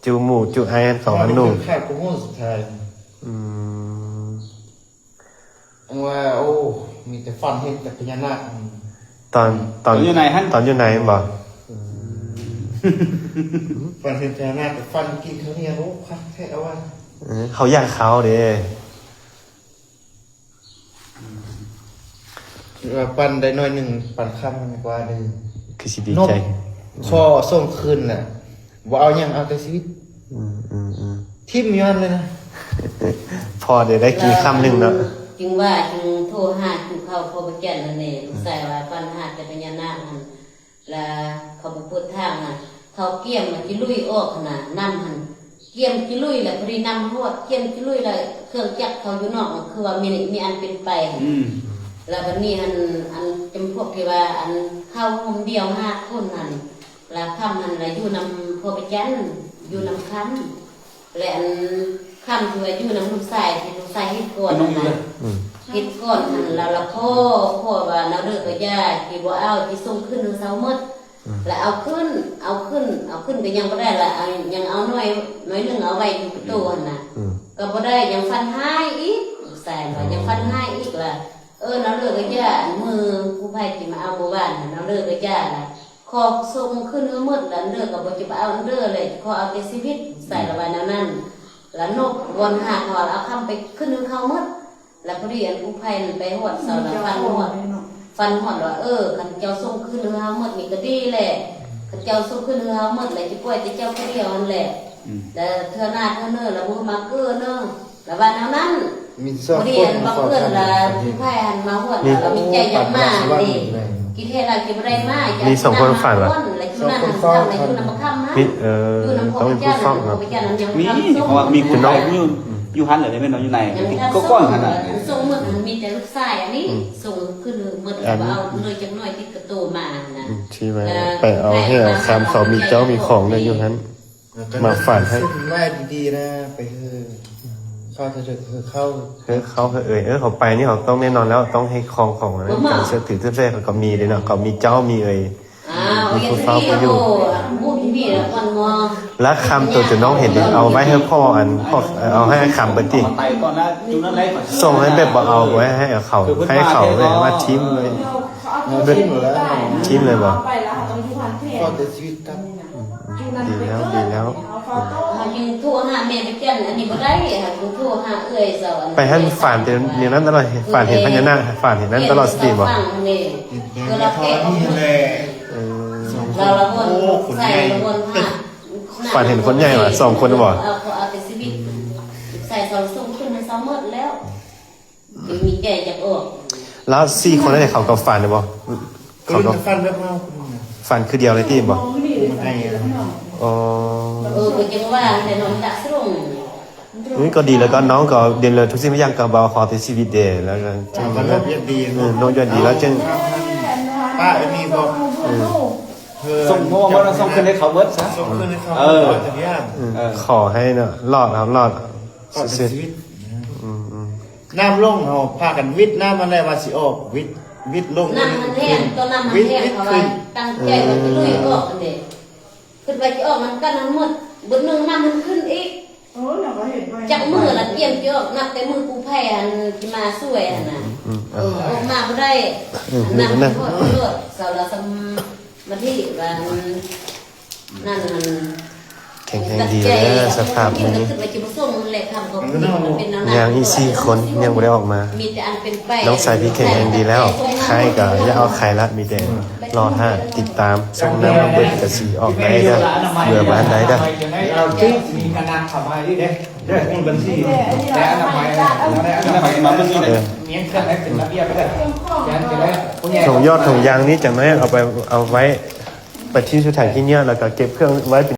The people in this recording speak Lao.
ຈູໝູ່ຈູໄອຫັ້ນເຂົາມານຸ່ງ. ຂາດກູໂຮສຸດທ້າຍ. ອືມ. ຈັ່ງວ່າ ໂອ້ ມີແຕ່ຝັນເຫັນແຕ່ພະຍານາກ. ອືມ ຕອນ ຕອນ ຕອນຢູ່ໃນຫັ້ນ ຕອນຢູ່ໃນແມ່ນບໍ່? ອືມ ຝັນເຫັນພະຍານາກ ແຕ່ຝັນກິນເຂົ້າໜຽວ ໂອ້ ຄັກແທ້ວ່າ. ເອີ ເຂົາຢ້ານຄາວເດ້. ອືມ ວ່າປັ່ນໄດ້ໜ້ອຍໜຶ່ງ ປັ່ນຄຳມັນກວ່າເດີ ຄືຊິດີໃຈ. ຂໍສົ່ງຄືນແຫຼະ ບໍ່ເອົາຫຍັງ ເອົາແຕ່ຊີວິດ. ອືມ ອືມ ອືມ ຖິ້ມຢູ່ຫັ້ນເລີຍນະ. ພໍໄດ້ ໄດ້ກິນຄຳໜຶ່ງເນາະ. ຈຶ່ງວ່າຈຶ່ງໂທຫາຈຸເຂົ້າພໍ່ພະຈັນນັ້ນແຫຼະ ລູກຊາຍວ່າຝັນຫາແຕ່ພະຍານາກຫັ້ນ ລະເຂົາໄປເປີດທາງຫັ້ນ ເຂົາກຽມມາຈິລຸຍອອກຫັ້ນນະ ນ້ຳຫັ້ນ ກຽມຈິລຸຍ ລະພໍດີນ້ຳຮອດ ກຽມຈິລຸຍ ລະເຄື່ອງຈັກເຂົາຢູ່ນອກ ຄືວ່າມີ ມີອັນເປັນໄປ. ອືມ ລະບັດນີ້ຫັ້ນ ອັນຈຳພວກທີ່ວ່າ ອັນເຂົ້າໂຮມດຽວຫ້າຄົນຫັ້ນ ລະຄ່ຳຫັ້ນລະຢູ່ນຳພໍ່ພະຈັນ ຢູ່ນຳຄ່ຳ ແລະ ອັນຄ່ຳທີ່ວ່າຢູ່ນຳລູກຊາຍ ທີ່ລູກຊາຍເຮັດກ່ອນຫັ້ນນະ. ອືມ ເຮັດກ່ອນຫັ້ນ ລະ ລະຂໍ ຂໍວ່າແນວເລີກກໍຢ່າ ຊິບໍ່ເອົາ ຊິສົ່ງຄືນໃຫ້ເຂົາໝົດ. ອືມ ລະເອົາຂຶ້ນ ເອົາຂຶ້ນ ເອົາຂຶ້ນກໍຍັງບໍ່ໄດ້ ລະເອົາ ຍັງເອົາໜ້ອຍ ໜ້ອຍໜຶ່ງເອົາໄວ້ຢູ່ປະຕູຫັ້ນນະ. ອືມ ກໍບໍ່ໄດ້ ຍັງຝັນຮ້າຍອີກ ສາຍວ່າ ອືມ ຍັງຝັນຮ້າຍອີກ ລະ ເອີ ແນວເລີກກໍຢ່າ ອັນມື້ຜູ້ໃຜທີ່ມາເອົາມື້ວານຫັ້ນ ແນວເລີກກໍຢ່າ ລະ ຂໍສົ່ງຄືນໃຫ້ໝົດ ລະເລີກກໍບໍ່ຈະເອົາອັນເລີກ ລະຂໍເອົາແຕ່ຊີວິດ ສາຍລະວ່າແນວນັ້ນ. ລະນົກວອນຫາເຂົາ ເອົາຄຳໄປຄືນໃຫ້ເຂົາໝົດ. ລະພໍດີອັນກູ້ໄພນັ້ນໄປຮອດເຊົາ ລະຝັນຮອດ ຝັນຮອດວ່າ ເອີ ຄັນເຈົ້າສົ່ງຄືນໃຫ້ເຮົາໝົດນີ້ກໍດີແຫຼະ ຄັນເຈົ້າສົ່ງຄືນໃຫ້ເຮົາໝົດ ລະຊິປ່ອຍແຕ່ເຈົ້າຜູ້ດຽວຫັ້ນແຫຼະ. ອືມ ລະເທື່ອໜ້າເທື່ອເນີ ລະບໍ່ມາເກີເນີ ລະວ່າແນວນັ້ນ. ມີສອງຄົນ ລະກູໄພຫັ້ນມາຮອດ ລະມີໃຈຢາກມາເດ້ ຄິດເຮັດລະຊິບໍ່ໄດ້ມາ ມີສອງຄົນຝັນວ່າ ລະຢູ່ນຳບັກຄຳ ມີ ເອີ ຕ້ອງມີຜູ້ເຝົ້າເນາະ. ມີ ເພາະວ່າມີຄົນຢູ່ ຢູ່ຫັ້ນແຫຼະ ແມ່ນເນາະ ຢູ່ໃນ ກໍກ່ອນຫັ້ນນະ ສົ່ງໝົດ ມີແຕ່ລູກຊາຍອັນນີ້ ອືມ ສົ່ງຄືນໝົດ ອັນ ເອົາເລີຍຈັກໜ້ອຍຕິດກະໂຕມາຫັ້ນນະ. ອືມ ທີ່ວ່າໄປເອົາໃຫ້ເອົາຄຳ ເຂົາມີເຈົ້າມີຂອງເລີຍຢູ່ຫັ້ນ ມາຝາກໃຫ້ ເຮັດລາຍດີໆນະ ໄປເຮີເຂົາ ເຮີເຂົາ ເຮີເຂົາ ເຮີເອີຍ ເອີ ເຂົາໄປນີ້ເຂົາຕ້ອງແນ່ນອນແລ້ວ ຕ້ອງໃຫ້ຄອງຂອງ ການເຊື່ອຖືເຊື່ອແຊ ເຂົາກໍມີເດ້ເນາະ ເຂົາມີເຈົ້າມີເອີຍ ມີຜູ້ເຝົ້າເຂົາຢູ່. ລະຄຳໂຕຈະນ້ອງເຫັນນີ້ ເອົາໄວ້ໃຫ້ພໍ່ ອັນ ພໍ່ ເອົາໃຫ້ຄຳເພິ່ນຕິ ສົ່ງໃຫ້ແບບບໍ່ເອົາໄວ້ໃຫ້ເຂົາ ໃຫ້ເຂົາແບບວ່າຖິ້ມເລີຍ ຖິ້ມເລີຍບໍ່? ຂໍແຕ່ຊີວິດກັນ ອືມ ອືມ ດີແລ້ວ ດີແລ້ວ. ເຮົາຈຶ່ງໂທຫາແມ່ໄປຈັນ ອັນນີ້ບໍ່ໄດ້ ເຮົາຈຶ່ງໂທຫາເອື້ອຍເຈົ້າ ອັນ ໄປຫັ້ນຝານແຕ່ແນວນັ້ນຕະຫຼອດ ຝານເຫັນພະຍານາກ ຝານເຫັນນັ້ນຕະຫຼອດສະຕິບໍ່? ເອີ ລາວລະວົນໃສ່ລະວົນ ຝານເຫັນຄົນໃຫຍ່ວ່າ ສອງຄົນບໍ່? ເອົາ ເຂົາເອົາແຕ່ຊີວິດໃສ່ ເຂົາສົ່ງຂຶ້ນໃຫ້ເຂົາໝົດແລ້ວ. ມີໃຈຢາກອອກ ລະສີ່ຄົນນັ້ນເຂົາກໍຝັນບໍ່? ເຂົາກໍຝັນແບບເຮົາ ຝັນຄືດຽວເລີຍຕິບໍ່? ມັນໄອ ອໍ ເອີ ກໍຈັ່ງວ່າແຫຼະເນາະ ມັນດາກສະຫຼົງ. ນີ້ກໍດີແລ້ວ ກໍນ້ອງກໍດຽວເລີຍ ທຸກສິ່ງທຸກຢ່າງກໍບໍ່ຂໍຕິດຊີວິດເດ້ ແລ້ວກໍ ອ່າ ກໍນົກຢາກດີ ເອີ ນົກຢາກດີແລ້ວຈຶ່ງ ປ້າໄອ້ມີບອກ ເອີ ສົ່ງ ເພາະວ່າເຮົາສົ່ງຄືນໃຫ້ເຂົາເບິດຊະ ສົ່ງຄືນໃຫ້ເຂົາ ເອີ ເບິດທຸກຢ່າງ ເອີ ເອີ ຂໍໃຫ້ເນາະ ລອດເຮົາລອດ ຂໍໃຊ້ຊີວິດ ອືມ ອືມ ນ້ຳລົງ ເຮົາພາກັນວິດນ້ຳຫັ້ນແຫຼະວ່າຊິອອກ ວິດ ວິດລົງ ນ້ຳມັນແຫ້ງ ຕອນນ້ຳມັນແຫ້ງ ເຂົາວ່າຕັ້ງໃຈວ່າຊິລຸຍອອກຫັ້ນເດ້ ຄິດວ່າຊິອອກນຳກັນຫັ້ນໝົດ ບຶດໜຶ່ງນ້ຳມັນຂຶ້ນອີກ ໂອ້ ເຮົາກໍເຫັນໄວ້ ຈັກມື້ລະກຽມຊິອອກ ນັບແຕ່ມື້ກູ້ໄພຫັ້ນຊິມາຊ່ວຍຫັ້ນນະ ອືມ ເອີ ອອກມາບໍ່ໄດ້ ອືມ ນ້ຳມັນຮອດໂລດ ເຂົາລະສຳມາທິວ່າ ນັ້ນ ແຂງແຮງດີເດີ ສະພາບມື້ນີ້ ຍ່າງອີກສີ່ຄົນຍັງບໍ່ໄດ້ອອກມາ ນ້ອງຊາຍພີ່ແຂງແຮງດີແລ້ວ ໄຂ້ກໍຢ່າເອົາໄຂ້ລະ ມີແຕ່ລໍຖ້າຕິດຕາມ ສົ່ງນ້ຳມາເບິດກໍຊິອອກໄດ້ເດີ ເມືອບ້ານໄດ້ເດີ. ເອີ ຖົງຢອດຖົງຢາງນີ້ຈັກໜ້ອຍເອົາໄປ ເອົາໄວ້ ໄປຖິ້ມໃສ່ຖັງຂີ້ເຫຍື້ອ ແລ້ວກໍເກັບເຄື່ອງໄວ້ເປັນ